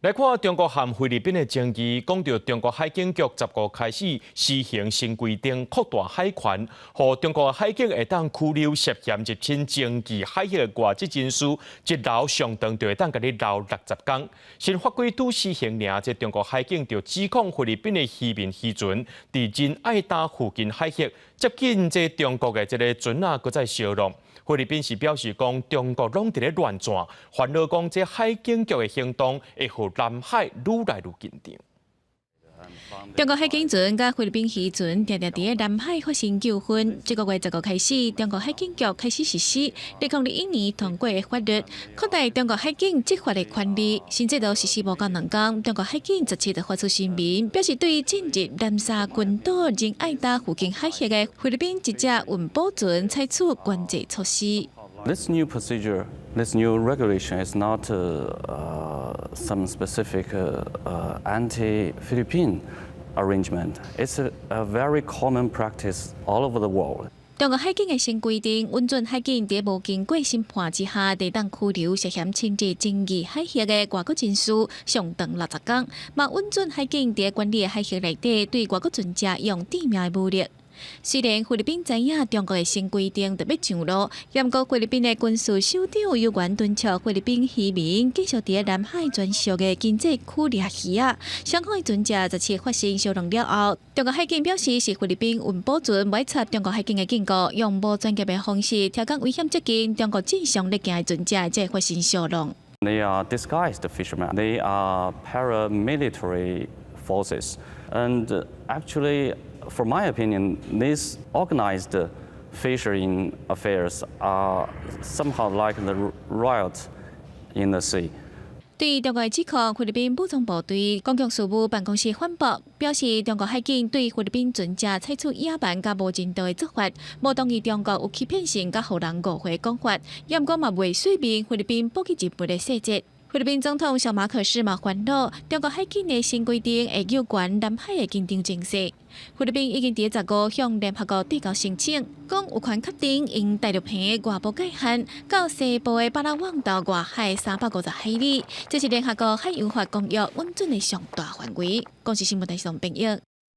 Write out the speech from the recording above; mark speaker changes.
Speaker 1: 來看中國和菲律賓的爭議，講著中國海警局十五開始施行新規定，擴大海權，予中國海警會當拘留涉嫌入侵爭議海域的外籍人士，一留上長就會當共你留60工。新法規拄施行爾，這中國海警就指控菲律賓的漁民漁船佇仁愛礁附近海域接近這中國的這个船仔，閣再相弄。菲律賓是表示講，中國攏佇咧亂跩，煩惱講這海警局的行動會予南海愈來愈緊張。
Speaker 2: 中國海警船佮菲律賓漁船定定佇咧南海發生糾紛。這個月十五開始，中國海警局開始實施2021年通過的法律，擴大中國海警執法的權力。新制度實施無夠2工，中國海警17就發出聲明，表示對進入南沙群島仁愛礁附近海域的菲律賓一隻運補船採取關制措施。
Speaker 3: This new procedure, this new regulation is not some specific anti-Philippine arrangement. It's a very common practice all over the world.
Speaker 2: 中國海警的新規定，允准海警佇無經過審判之下，會當拘留涉嫌侵入爭議海域的外國人士上長60工，嘛允准海警佇管理的海域內底對外國船隻用致命的武力。雖然菲律賓知影中國的新規定就欲上路，毋過菲律賓的軍事首長有緣敦促菲律賓漁民繼續佇南海專屬的經濟區掠魚仔。雙方的船隻17發生相撞了後，中國海警表示是菲律賓運補船無愛插中國海警的警告，用無專業的方式調工危險接近中國正常咧行的船隻，才會發生相撞。
Speaker 3: They are disguised fishermen. They are paramilitary forces, and actually, for my opinion, these organized fishing affairs are somehow like the riot in the sea.
Speaker 2: 對中國的指控，菲律賓武裝部隊公共事務辦公室反駁，表示中國海警對菲律賓船隻採取野蠻佮無人道的做法，無同意中國有欺騙性佮予人誤會講法，毋過嘛袂說明菲律賓報警日本的細節。菲律賓總統小馬可斯嘛煩惱，中國海警的新規定會有關南海的緊張情勢。菲律賓已經佇十五向聯合國遞交申請，講有權確定𪜶大陸棚外部界限到西部的巴拉望島外海350海里，這是聯合國海洋法公約允准的上大範圍。公視新聞台上編譯。